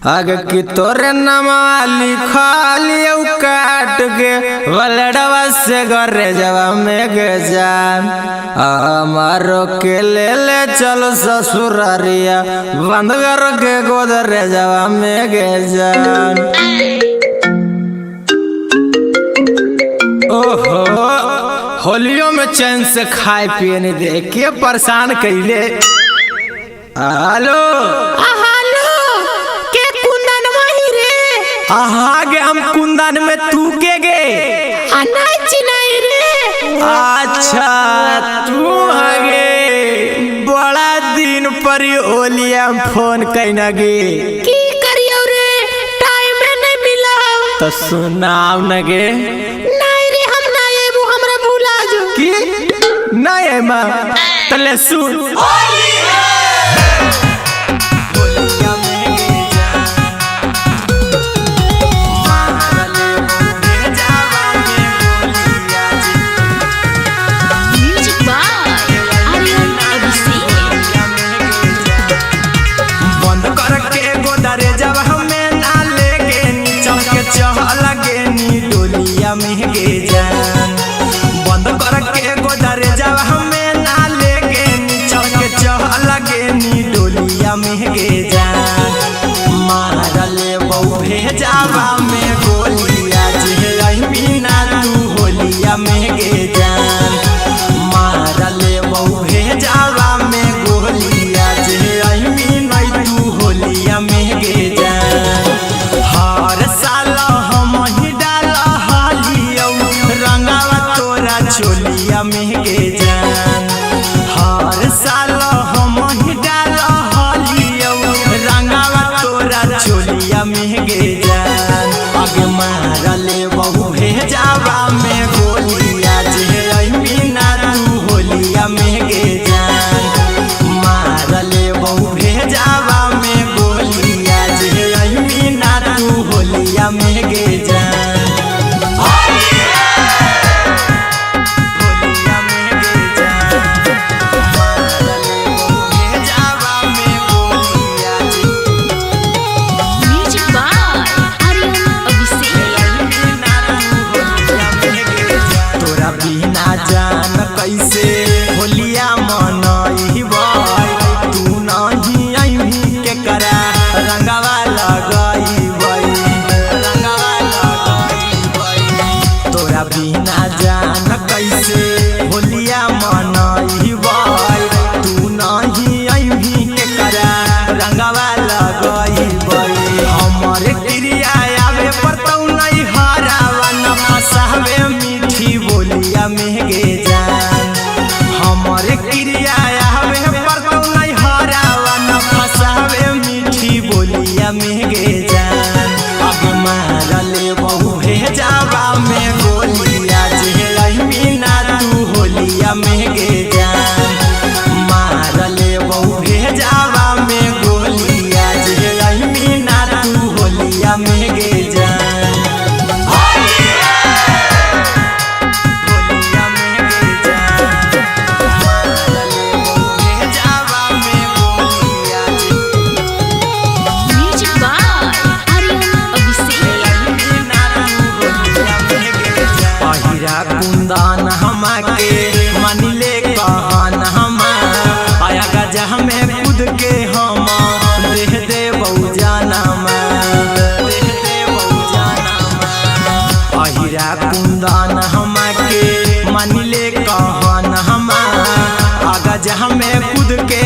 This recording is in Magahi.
आगे की तोरे नमा लिखा काट के वलड़वा से घरे जवा में गे जान हमारो के ले ले चलो ससुरारिया बंद कर के गोदरे जवा में गे जान। ओहो होलियों में चैन से खाए पिए नहीं दे के परेशान कैले। हेलो हेलो के कुंदन वही रे। आहा गे हम कुंदन में तू के गे नहीं रे। अच्छा तू हगे बड़ा दिन पर होलिया फोन कैना गे की करियो रे टाइम नहीं मिला तो सुनाव न गे। नहीं रे हम ना आबू हमरा भुला जो की नहीं है मां तले सुन। बंद करके गोदरे जब हमें ना लेके चल के चह लगे नी डोलिया में गे जान मारले बहु भेजावा में गोलिया जे मीना तू होलिया में गे जान मारले बहु भेजावा में गोलिया जे मीना तू होलिया में गे जान। हर साल हम ही डाल हालियौ रंगावा तोरा चोलिया में गे जान। हर साल हम ही डाल हालियौ रंगावा तोरा चोलिया में गे जान। आगे मारले बहु भेजावा में गोलिया जे मीना तू होलिया में गे जान मारले बहु भेजावा में गोलिया जे मीना तू होलिया में गे जान। तोरा बिना जान कैसे होलिया मनइबै तू नहीं अइबी के करा रंगवा लगइबै रंगवा लगइबै। तोरा बिना जान कैसे होलिया मनइबै तू नहीं अइबी के करा रंगवा लगइबै। हमर क्रिया आवे पर तू नहीं हरावा न फसावे मीठी बोलिया में गे जान। हमर क्रिया आवे पर तू नहीं हरावा न फसावे मीठी बोलिया में गे जान। अब मारले बहु भेजावा में गोलिया जे मीना तू होलिया में गे जान मारले बहु भेजावा में गोलिया जे मीना तू होलिया में गे जान। होलिया में गे जान मारले बहु भेजावा में गोलिया पहिरा कुंदन हमा के मानिले कहन हमा आया गजा में कूद के हम देह दे बहुजाना देह दे बहुजाना। पहिरा कुंदन हमा के मानिले कहन हमा आ गजा में कूद के